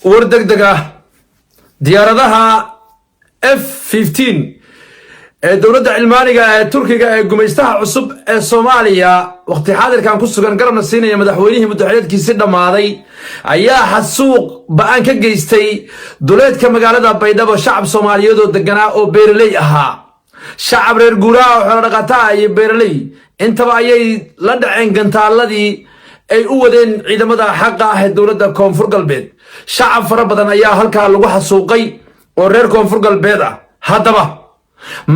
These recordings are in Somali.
War deg deg ah: diyaaradaha F-15 ee dowladda cilmaaniga ee Turkiga ee gumaystaha cusub ee Soomaaliya waqti xaadirkan ku sugan, garabna siinaya madaxweynihii muddaxileedkiisi dhammaaday, ayaa xasuuq ba'an ka geystay duleedka magaalada Baydhabo shacab Soomaaliyeed oo deganaa oo beeraley ahaa. Shacab reer guuraha oo xoolodhaqataa iyo beeraley intaba ayay la dhaceen gantaaladii ay u wadeen ciidamada xaqa ah ee dowladda Koonfur Galbeed. Shacab fara badan ayaa halkaa lagu xasuuqay oo reer Koonfur Galbeed ah. Haddaba,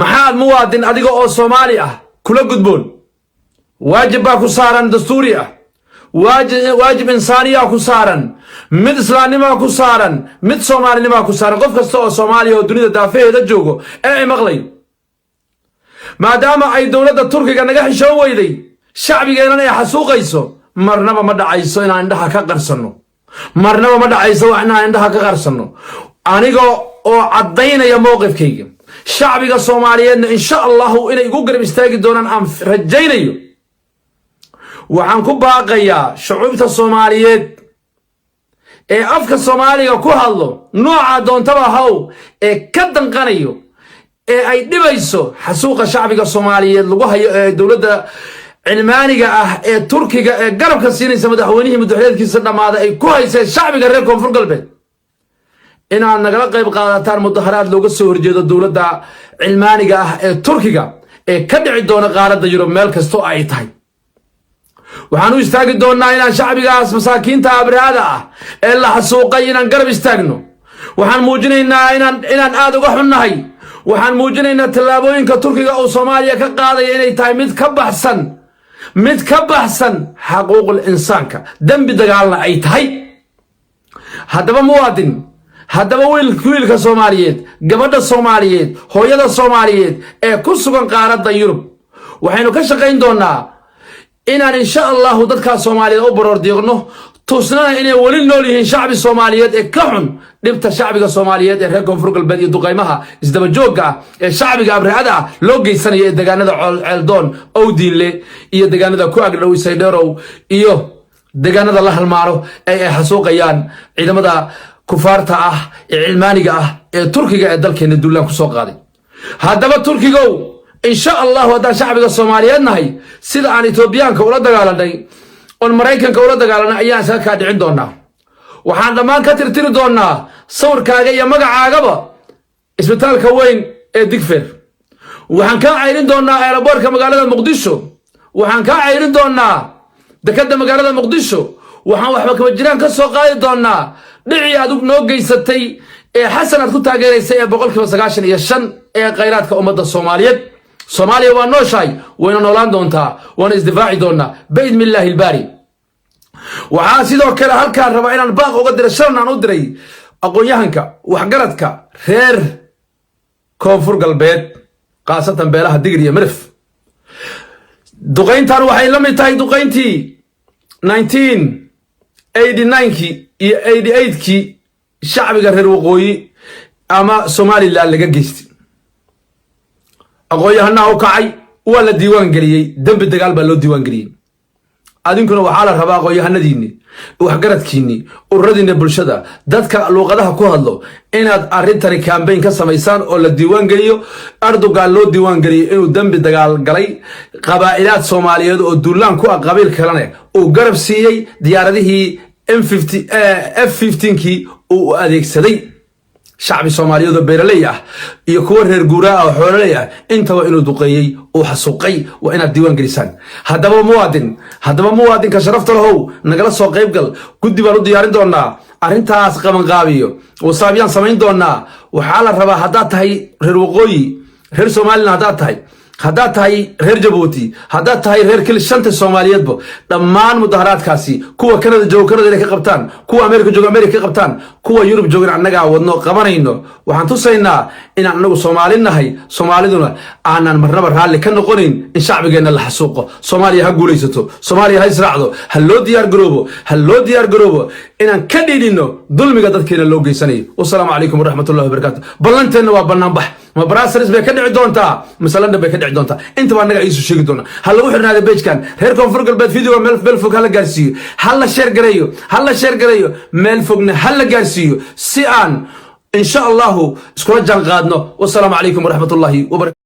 maxaad muwaadin adiga oo Soomaali ah kula gudboon? Waajib baa ku saaran dastuuri ah, waajib insaaniyaa ku saaran, mid islaamnimaa ku saaran, mid soomaalinimaa ku saaran, qof kasta oo Soomaaliya oo dunida daafaheeda joogo ee ay maqlay. Maadaama ay dowladda Turkiga naga xishoon weyday, shacbigeennan ay xasuuqayso, marnaba ma dhacayso inaan indhaha ka qarsanno. Marnaba ma dhacayso inaan indhaha ka qarsanno. Aniga oo caddaynaya mowqifkayga, shacbiga Soomaaliyeedna insha Allahu inay igu garab istaagi doonaan aan rajaynayo, waxaan ku baaqayaa shucuubta Soomaaliyeed ee afka Soomaaliga ku hadlo, nooca doontaba haw, ee ka danqanayo ee ay dhibayso xasuuqa shacbiga Soomaaliyeed lagu hayo ee dowladda cilmaaniga ah ee Turkiga ee garabka siinaysa madaxweynihii muddaxileedkiisa dhammaaday ay ku hayseen shacbiga reer Koonfur Galbeed, inaad nagala qayb qaadataan mudaharaad looga soo horjeedo dowladda cilmaaniga ah ee Turkiga ee ka dhici doona qaaradda Yurub meel kastoo ay tahay. Waxaan u istaagi doonnaa inaan shacbigaas masaakiinta abri'ada ah ee la xasuuqay inaan garab istaagno. Waxaan muujinaynaa inaan aad uga xunnahay. Waxaan muujinaynaa tallaabooyinka Turkiga uu Soomaaliya ka qaadaya inay tahay mid ka baxsan xaquuqul insaanka, dembi dagaalna ay tahay. Haddaba muwaadin, haddaba wiilka Soomaaliyeed, gabadha Soomaaliyeed, hooyada Soomaaliyeed ee ku sugan qaaradda Yurub, waxaynu ka shaqayn doonnaa inaan insha Allahu dadkaas Soomaaliyeed u baroor diiqno, tusnana inay weli nool yihiin shacbi Soomaaliyeed ee ka xun dhibta shacbiga Soomaaliyeed ee reer Koonfur Galbeed iyo duqaymaha isdabajoogga ah ee shacbiga abri'ada ah loo geysanayo ee deegaanada Ceeldoon, Owdiinle iyo deegaanada ku agdhow, Saydheerow iyo deegaanada la halmaano ee ay xasuuqayaan ciidamada kufaarta ah ee cilmaaniga ah ee Turkiga ee dalkeena duulaan ku soo qaaday. Haddaba Turkigow, insha Allahu haddaan shacbiga Soomaaliyeed nahay, sida aan Etoobiyaanka ula dagaalanay oon Maraykanka ula dagaalanay ayaan isaga kaa dhicin doonaa. Waxaan dhammaan ka tirtiri doonaa sawirkaaga iyo magacaagaba isbitaalka weyn ee Digfer. Waxaan kaa cayrin doonaa airport-ka magaalada Muqdisho. Waxaan kaa cayrin doonaa dekadda magaalada Muqdisho. Waxaan waxba kaba jiraan ka soo qaadi doonaa dhicii aad noo geysatay ee Xasan aad ku taageeraysay ee 95% ee khayraadka ummadda Soomaaliyeed. Soomaaliya waa nooshahay, wayna noolaan doontaa, waana isdifaaci doonaa biidni Illaahi Albaari. Waxaa sidoo kale halkaan rabaa inaan baaq uga diray, shalan aan u diray, aqoon-yahanka waxgaradka reer Koonfur Galbeed, khaasatan beelaha Digir iyo Mirif. Duqayntan waxay la mid tahay duqayntii 1989-kii iyo 88-kii shacbiga reer Waqooyi ama Somaliland laga geystay. Aqoon-yahanaha u kacay waa la diiwaan geliyey, dembi dagaal baa loo diiwaan geliyey. Adinkuna waxaa la rabaa aqoon-yahanadiinni, waxgaradkiinni, ururadiinna bulshada, dadka luuqadaha ku hadlo, inaad arrintani campaign ka samaysaan oo la diiwaan geliyo. Erdogan loo diiwaan geliyo inuu dembi dagaal galay, qabaa'ilaad Soomaaliyeed oo duulaan ku ah qabiil kalene uu garab siiyey, diyaaradihii F-15-kii uu adeegsaday, shacbi Soomaaliyeed oo beeraley ah iyo kuwa reer guuraa ah oo xoololey ah intaba inuu duqeeyey, uu xasuuqay, waa inaad diiwaan gelisaan. Haddaba muwaadin, haddaba muwaadinka sharafta lahow, nagala soo qaybgal. Guddi baan u diyaarin doonaa arrintaas qabanqaabiyo, wasaabyaan samayn doonaa. Waxaa la rabaa haddaad tahay reer Waqooyi, reer Somaliland haddaad tahay, haddaad tahay reer Jabuuti, haddaad tahay reer kil shanta Soomaaliyeedba, dhammaan mudaharaadkaasi, kuwa Canada jooga Canada inay ka qabtaan, kuwa America jooga America ka qabtaan, kuwa Yurub joogan annagaa wadno qabanayno. Waxaan tusaynaa inaan anagu Soomaali nahay, Soomaaliduna aanan marnaba raalli ka noqonayn in shacbigeenna la xasuuqo. Soomaaliya ha guulaysato, Soomaaliya ha israacdo. Ha loo diyaar garoobo, ha loo diyaar garoobo inaan ka dhiidhino dulmiga dadkeena loo geysanayo. Wasalaamu calaykum waraxmatullahi wabarakaatu. Ballanteenna waa bannaanbax. Ma Brussels bay ka dhici doontaa mise London bay ka dhici doontaa? Intaba annaga iisu sheegi doona. Ha lagu xirnaada page-kan reer Koonfur Galbeed. Video meel fog hala gaarsiiyo, ha la share gareeyo, ha la share gareeyo, meel fogna ha la gaarsiiyo, si aan insha Allahu iskula jaan qaadno. Wasalaamu calaykum waraxmatullahi wabarakatu.